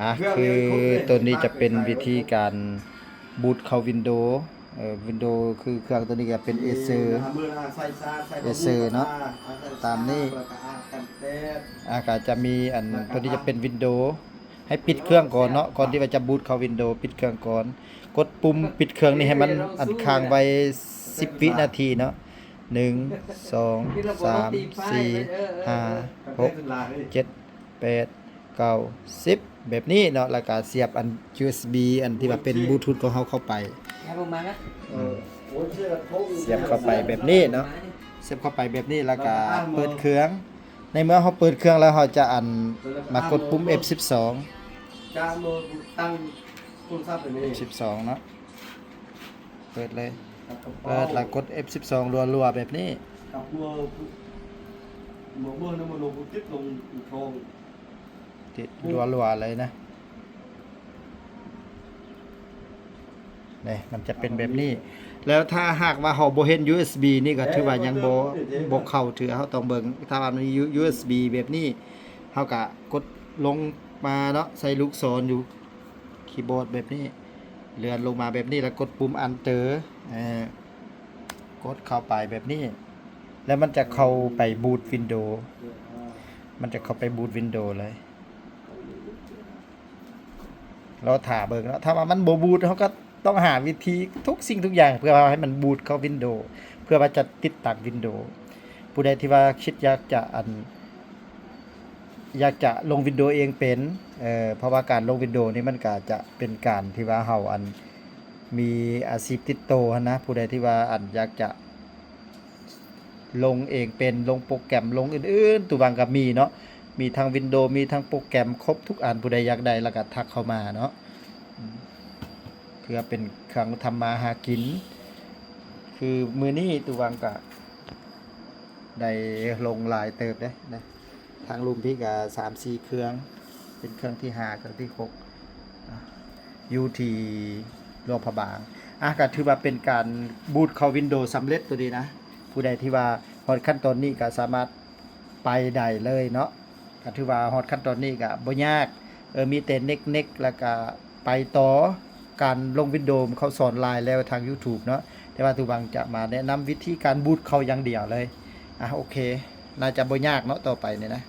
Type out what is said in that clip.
ອ່ະ ຄືໂຕນີ້ຈະເປັນວິທີການບູດເຂົ້າວິນໂດ ເອີ ວິນໂດ ຄືເຄື່ອງໂຕນີ້ກະເປັນເອເຊີ ເອເຊີເນາະ ຕາມນີ້ ອ່າ ກະຈະມີອັນ ໂຕນີ້ຈະເປັນວິນໂດ ໃຫ້ປິດເຄື່ອງກ່ອນເນາະ ກ່ອນທີ່ວ່າຈະບູດເຂົ້າວິນໂດ ປິດເຄື່ອງກ່ອນ ກົດປຸ່ມປິດເຄື່ອງນີ້ໃຫ້ມັນອັນຄ້າງໄວ້ສິບວິນາທີເນາະ ໜຶ່ງ ສອງ ສາມ ສີ່ ຫ້າ ຫົກ ເຈັດ ແປດ ເກົ້າ ສິບ ແບບນີ້ເນາະ ແລ້ວກະສຽບອັນ ຢູເອສບີ ອັນທີ່ວ່າເປັນບລູທູດຂອງເຮົາເຂົ້າໄປ ສຽບເຂົ້າໄປແບບນີ້ເນາະ ສຽບເຂົ້າໄປແບບນີ້ ແລ້ວກະເປີດເຄື່ອງ ໃນເມື່ອເຮົາເປີດເຄື່ອງແລ້ວ ເຮົາຈະອັນ ມາກົດປຸ່ມເອັຟສິບສອງ ເອັຟສິບສອງເນາະ ເປີດເລີຍ ເປີດແລ້ວກົດເອັຟສິບສອງ ລັວໆ ແບບນີ້ ຕິດລັວໆ ເລີຍນະ ນີ້ ມັນຈະເປັນແບບນີ້ ແລ້ວຖ້າຫາກວ່າເຮົາບໍ່ເຫັນ ຢູເອສບີ ນີ້ກະຖືວ່າຍັງບໍ່ ບໍ່ເຂົ້າເທື່ອ ເຮົາຕ້ອງເບິ່ງ ຖ້າວ່າມັນມີ ຢູເອສບີ ແບບນີ້ ເຮົາກະກົດລົງມາເນາະ ໃສ່ລູກສອນຢູ່ຄີບອດແບບນີ້ ເລື່ອນລົງມາແບບນີ້ ແລ້ວກົດປຸ່ມ Enter ເອີ ກົດເຂົ້າໄປແບບນີ້ ແລ້ວມັນຈະເຂົ້າໄປບູດວິນໂດ ມັນຈະເຂົ້າໄປບູດວິນໂດເລີຍ ລໍຖ້າເບິ່ງເນາະ ຖ້າວ່າມັນບໍ່ບູດ ເຮົາກະຕ້ອງຫາວິທີທຸກສິ່ງທຸກຢ່າງ ເພື່ອວ່າໃຫ້ມັນບູດເຂົ້າວິນໂດ ເພື່ອວ່າຈະຕິດຕັ້ງວິນໂດ ຜູ້ໃດທີ່ວ່າຄິດຢາກຈະອັນ ຢາກຈະລົງວິນໂດເອງເປັນ ເອີ ເພາະວ່າການລົງວິນໂດນີ້ມັນກະຈະເປັນການທີ່ວ່າເຮົາອັນ ມີອາຊີບຕິດໂຕຫັ້ນນະ ຜູ້ໃດທີ່ວ່າອັນຢາກຈະລົງເອງເປັນ ລົງໂປຣແກຣມ ລົງອື່ນໆ ຕູວັງກະມີເນາະ ມີທັງວິນໂດ ມີທັງໂປຣແກຣມ ຄົບທຸກອັນ ຜູ້ໃດຢາກໄດ້ແລ້ວກະທັກເຂົ້າມາເນາະ ເພື່ອເປັນເຄື່ອງທຳມາຫາກິນ ຄືມື້ນີ້ຕູວັງກະໄດ້ລົງຫຼາຍເຕີບເດ້ ທາງລຸ່ມພີ້ກະສາມສີ່ເຄື່ອງ ເປັນເຄື່ອງທີຫ້າ ເຄື່ອງທີຫົກ ຢູ່ທີ່ຫຼວງພະບາງ ອ່ະ ກະຖືວ່າເປັນການບູດເຂົ້າວິນໂດສຳເລັດໂຕນີ້ນະ ຜູ້ໃດທີ່ວ່າຮອດຂັ້ນຕອນນີ້ກະສາມາດໄປໄດ້ເລີຍເນາະ ກະຖືວ່າຮອດຂັ້ນຕອນນີ້ກະບໍ່ຍາກ ເອີ ມີແຕ່ເນັກໆ ແລ້ວກະໄປຕໍ່ ການລົງວິນໂດເຂົາສອນຫຼາຍແລ້ວທາງຢູທູບເນາະ ແຕ່ວ່າຕູວັງຈະມາແນະນຳວິທີການບູດເຂົ້າຢ່າງດຽວເລີຍ ອ່ະ ໂອເຄ ໜ້າຈະບໍ່ຍາກເນາະ ຕໍ່ໄປນີ້ນະ